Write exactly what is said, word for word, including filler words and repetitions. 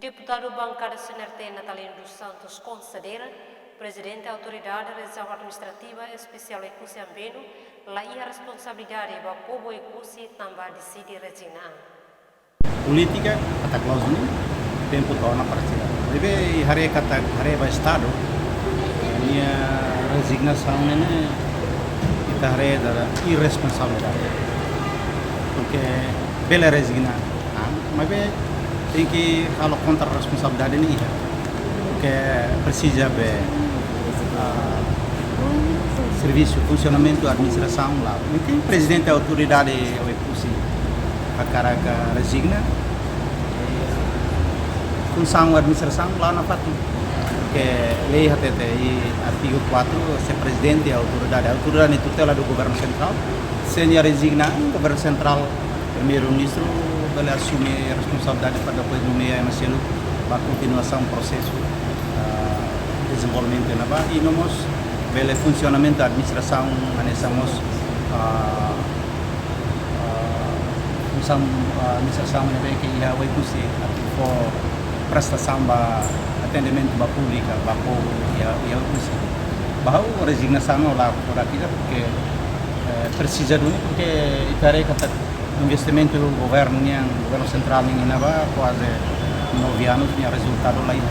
Deputadu Bankada C N R T Natalino dos Santos konsidera Prezidente Autoridade Rejiaun Administrativa Espesiál Oekusi Ambeno la iha responsabilidade ba povu Oekusi tanba deside rezigna. Polítika, katak klauzula, tempu to'o ona para sira. Maibé, haree katak, haree ba Estadu, nia rezignasaun ne'e, ita haree dala irresponsabilidade. Porke bele rezigna, ah, maibé, tenke halo kontra responsabilidade ne'e iha. Porke presiza be, ah, servisu, funsionamentu, administrasaun la. Mungkin Prezidente Autoridade Oekusi hakarak rezigna, funsaun administrasaun la nafatin. Porke lei hatete iha artigu quatro, se prezidente autoridade, autoridade ne'e tutela do governu sentrál, se nia rezigna, governu sentrál, primeiru-ministru bele asume responsabilidade para depois nomeia ema seluk ba kontinuasaun prosesu, ah, dezenvolvimentu iha ne'ebá, i no mós bele funsionamentu administrasaun, hanesan mós, ah, ah, funsaun, ah, administrasaun ne'ebé ke iha Oekusi, atu fó prestasaun ba atendimentu ba públiku, ba povu iha, iha Oekusi. Ba ha'u rezignasaun la, la kira, porke, eh, presiza duni, porke ita haree katak investimentu governu nian, governu sentrál nian iha ne'ebá kuaze nove anos nia rezultadu la iha.